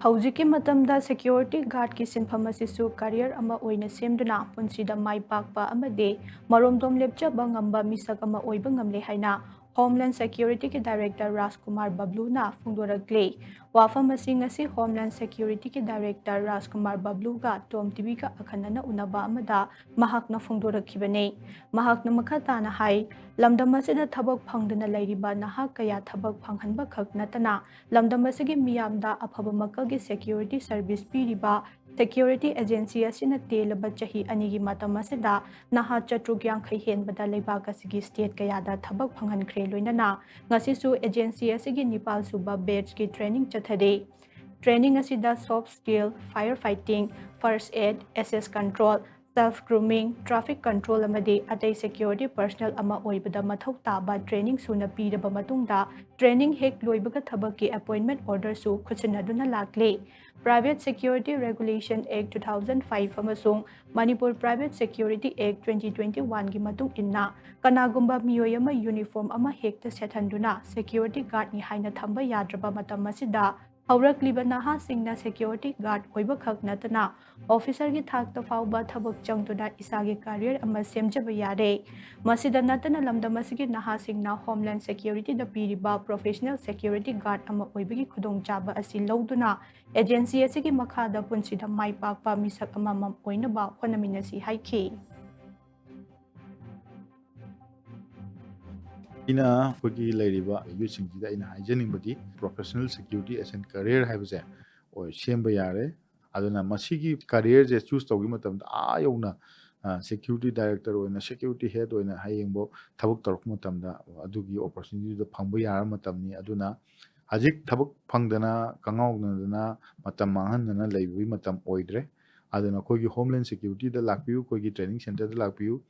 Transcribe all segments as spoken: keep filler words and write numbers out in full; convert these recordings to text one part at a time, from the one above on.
ꯍꯧꯖꯤꯛꯀꯤ ꯃꯇꯝꯗ ꯁꯦꯀ꯭ꯌꯨꯔꯤꯇꯤ ꯒꯥꯔꯗꯀꯤ ꯁꯤꯟꯐꯝ ꯑꯁꯤꯁꯨ ꯀꯔꯤꯌꯔ ꯑꯃ ꯑꯣꯏꯅ ꯁꯦꯝꯗꯨꯅ ꯄꯨꯟꯁꯤꯗ ꯃꯥꯏ ꯄꯥꯛꯄ ꯑꯃꯗꯤ ꯃꯔꯣꯝꯗꯣꯝ ꯂꯦꯞꯆꯕ ꯉꯝꯕ ꯃꯤꯁꯛ ꯑꯃ ꯑꯣꯏꯕ ꯉꯝꯂꯦ ꯍꯥꯏꯅ ꯍꯣꯝꯂꯦꯟ ꯁꯦꯀ꯭ꯌꯨꯔꯤꯇꯤꯒꯤ ꯗꯥꯏꯔꯦꯛꯇꯔ ꯔꯥꯖꯀꯨꯃꯥꯔ ꯕꯕ꯭ꯂꯨꯅ ꯐꯣꯡꯗꯣꯔꯛꯂꯤ꯫ ꯋꯥꯐꯝ ꯑꯁꯤ ꯉꯁꯤ ꯍꯣꯝꯂꯦꯟ ꯁꯦꯀ꯭ꯌꯨꯔꯤꯇꯤꯒꯤ ꯗꯥꯏꯔꯦꯛꯇꯔ ꯔꯥꯖꯀꯨꯃꯥꯔ ꯕꯕ꯭ꯂꯨꯒ ꯇꯣꯝ ꯇꯤꯚꯤꯒ ꯑꯈꯟꯅꯅ ꯎꯅꯕ ꯑꯃꯗ ꯃꯍꯥꯛꯅ ꯐꯣꯡꯗꯣꯔꯛꯈꯤꯕꯅꯤ꯫ ꯃꯍꯥꯛꯅ ꯃꯈꯥ ꯇꯥꯅ ꯍꯥꯏ, ꯂꯝꯗꯝ ꯑꯁꯤꯗ ꯊꯕꯛ ꯐꯪꯗꯅ ꯂꯩꯔꯤꯕ ꯅꯍꯥ ꯀꯌꯥ ꯊꯕꯛ ꯐꯪꯍꯟꯕ ꯈꯛ ꯅꯠꯇꯅ ꯂꯝꯗꯝ ꯑꯁꯤꯒꯤ ꯃꯤꯌꯥꯝꯗ ꯑꯐꯕ ꯃꯈꯜꯒꯤ ꯁꯦꯀ꯭ꯌꯨꯔꯤꯇꯤ ꯁꯔꯚꯤꯁ ꯄꯤꯔꯤꯕ ꯁꯦꯀ꯭ꯌꯨꯔꯤꯇꯤ ꯑꯦꯖꯦꯟꯁꯤ ꯑꯁꯤꯅ ꯇꯦꯜꯂꯕ ꯆꯍꯤ ꯑꯅꯤꯒꯤ ꯃꯇꯝ ꯑꯁꯤꯗ ꯅꯍꯥ ꯆꯥꯇ꯭ꯔꯨꯛ ꯌꯥꯡꯈꯩ ꯍꯦꯟꯕꯗ ꯂꯩꯕꯥꯛ ꯑꯁꯤꯒꯤ ꯁ꯭ꯇꯦꯠ ꯀꯌꯥꯗ ꯊꯕꯛ ꯐꯪꯍꯟꯈ꯭ꯔꯦ꯫ ꯂꯣꯏꯅꯅ ꯉꯁꯤꯁꯨ ꯑꯦꯖꯦꯟꯁꯤ ꯑꯁꯤꯒꯤ ꯅꯤꯄꯥꯜ ꯁꯨꯕ ꯕꯦꯠꯆꯀꯤ ꯇ꯭ꯔꯦꯅꯤꯡ ꯆꯠꯊꯔꯤ꯫ ꯇ꯭ꯔꯦꯅꯤꯡ ꯑꯁꯤꯗ soft skill, fire fighting, first aid, access control, self grooming, traffic control ꯑꯃꯗꯤ ꯑꯇꯩ ꯁꯦꯀ꯭ꯌꯨꯔꯤꯇꯤ ꯄꯔꯁꯅꯦꯜ ꯑꯃ ꯑꯣꯏꯕꯗ ꯃꯊꯧ ꯇꯥꯕ ꯇ꯭ꯔꯦꯅꯤꯡ ꯁꯨꯅ ꯄꯤꯔꯕ ꯃꯇꯨꯡꯗ, ꯇ꯭ꯔꯦꯅꯤꯡ ꯍꯦꯛ ꯂꯣꯏꯕꯒ ꯊꯕꯛꯀꯤ ꯑꯦꯄꯣꯏꯟꯃꯦꯟ ꯑꯣꯔꯗꯔꯁꯨ ꯈꯨꯠꯁꯤꯟꯅꯗꯨꯅ ꯂꯥꯛꯂꯤ꯫ Private Security Regulation Act two thousand five ꯑꯃꯁꯨꯡ Manipur Private Security Act twenty twenty-one ꯒꯤ ꯃꯇꯨꯡ ꯏꯟꯅ, ꯀꯅꯥꯒꯨꯝꯕ ꯃꯤꯑꯣꯏ ꯑꯃ ꯌꯨꯅꯤꯐꯣꯔꯝ ꯑꯃ ꯍꯦꯛꯇ ꯁꯦꯠꯍꯟꯗꯨꯅ ꯁꯦꯀ꯭ꯌꯨꯔꯤꯇꯤ ꯒꯥꯔꯗꯅꯤ ꯍꯥꯏꯅ ꯊꯝꯕ ꯌꯥꯗ꯭ꯔꯕ ꯃꯇꯝ ꯑꯁꯤꯗ, ꯍꯧꯔꯛꯂꯤꯕ ꯅꯍꯥꯁꯤꯡꯅ ꯁꯦꯀ꯭ꯌꯨꯔꯤꯇꯤ ꯒꯥꯔꯗ ꯑꯣꯏꯕꯈꯛ ꯅꯠꯇꯅ, ꯑꯣꯐꯤꯁꯔꯒꯤ ꯊꯥꯛꯇ ꯐꯥꯎꯕ ꯊꯕꯛ ꯆꯪꯗꯨꯅ ꯏꯁꯥꯒꯤ ꯀꯔꯤꯌꯔ ꯑꯃ ꯁꯦꯝꯖꯕ ꯌꯥꯔꯦ꯫ ꯃꯁꯤꯗ ꯅꯠꯇꯅ, ꯂꯝꯗꯝ ꯑꯁꯤꯒꯤ ꯅꯍꯥꯁꯤꯡꯅ ꯍꯣꯝꯂꯦꯟ ꯁꯦꯀ꯭ꯌꯨꯔꯤꯇꯤꯗ ꯄꯤꯔꯤꯕ ꯄ꯭ꯔꯣꯐꯦꯁꯅꯦꯜ ꯁꯦꯀ꯭ꯌꯨꯔꯤꯇꯤ ꯒꯥꯔꯗ ꯑꯃ ꯑꯣꯏꯕꯒꯤ ꯈꯨꯗꯣꯡꯆꯥꯕ ꯑꯁꯤ ꯂꯧꯗꯨꯅ, ꯑꯦꯖꯦꯟꯁꯤ ꯑꯁꯤꯒꯤ ꯃꯈꯥꯗ ꯄꯨꯟꯁꯤꯗ ꯃꯥꯏ ꯄꯥꯛꯄ ꯃꯤꯁꯛ ꯑꯃꯃꯝ ꯑꯣꯏꯅꯕ ꯍꯣꯠꯅꯃꯤꯟꯅꯁꯤ ꯍꯥꯏꯈꯤ꯫ ꯑꯩꯅ ꯑꯩꯈꯣꯏꯒꯤ ꯂꯩꯔꯤꯕ ꯌꯨꯠꯁꯤꯡꯁꯤꯗ ꯑꯩꯅ ꯍꯥꯏꯖꯅꯤꯡꯕꯗꯤ, professional security as an career ꯍꯥꯏꯕꯁꯦ ꯑꯣꯏ ꯁꯦꯝꯕ ꯌꯥꯔꯦ꯫ ꯑꯗꯨꯅ ꯃꯁꯤꯒꯤ ꯀꯔꯤꯌꯔꯁꯦ ꯆꯨꯁ ꯇꯧꯈꯤꯕ ꯃꯇꯝꯗ ꯑꯥ ꯌꯧꯅ ꯁꯦꯀ꯭ꯌꯨꯔꯤꯇꯤ ꯗꯥꯏꯔꯦꯛꯇꯔ ꯑꯣꯏꯅ, ꯁꯦꯀ꯭ꯌꯨꯔꯤꯇꯤ ꯍꯦꯗ ꯑꯣꯏꯅ ꯍꯌꯦꯡꯐꯥꯎ ꯊꯕꯛ ꯇꯧꯔꯛꯄ ꯃꯇꯝꯗ ꯑꯗꯨꯒꯤ ꯑꯣꯄꯣꯔꯆꯨꯅꯤꯇꯤꯗꯨ ꯐꯪꯕ ꯌꯥꯔꯕ ꯃꯇꯝꯅꯤ꯫ ꯑꯗꯨꯅ ꯍꯧꯖꯤꯛ ꯊꯕꯛ ꯐꯪꯗꯅ ꯀꯉꯥꯎꯅꯗꯅ ꯃꯇꯝ ꯃꯥꯡꯍꯟꯗꯅ ꯂꯩꯕꯒꯤ ꯃꯇꯝ ꯑꯣꯏꯗ꯭ꯔꯦ꯫ ꯑꯗꯨꯅ ꯑꯩꯈꯣꯏꯒꯤ ꯍꯣꯝꯂꯦꯟ ꯁꯦꯀ꯭ꯌꯨꯔꯤꯇꯤꯗ ꯂꯥꯛꯄꯤꯌꯨ, ꯑꯩꯈꯣꯏꯒꯤ ꯇ꯭ꯔꯦꯅꯤꯡ ꯁꯦꯟꯇꯔꯗ ꯂꯥꯛꯄꯤꯌꯨ꯫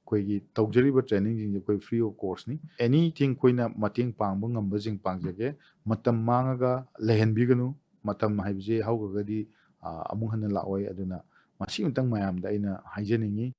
ꯑꯩꯈꯣꯏꯒꯤ ꯇꯧꯖꯔꯤꯕ ꯇ꯭ꯔꯦꯅꯤꯡꯁꯤꯡꯁꯦ ꯑꯩꯈꯣꯏ free of cost ꯅꯤ꯫ ꯑꯦꯅꯤꯊꯤꯡ ꯑꯩꯈꯣꯏꯅ ꯃꯇꯦꯡ ꯄꯥꯡꯕ ꯉꯝꯕꯁꯤꯡ ꯄꯥꯡꯖꯒꯦ꯫ ꯃꯇꯝ ꯃꯥꯡꯉꯒ ꯂꯩꯍꯟꯕꯤꯒꯅꯨ꯫ ꯃꯇꯝ ꯍꯥꯏꯕꯁꯤ ꯍꯧꯈ꯭ꯔꯒꯗꯤ, ꯑ, ꯑꯃꯨꯛ ꯍꯟꯅ ꯂꯥꯛꯑꯣꯏ꯫ ꯑꯗꯨꯅ ꯃꯁꯤ ꯑꯃꯇꯪ ꯃꯌꯥꯝꯗ ꯑꯩꯅ ꯍꯥꯏꯖꯅꯤꯡꯉꯤ꯫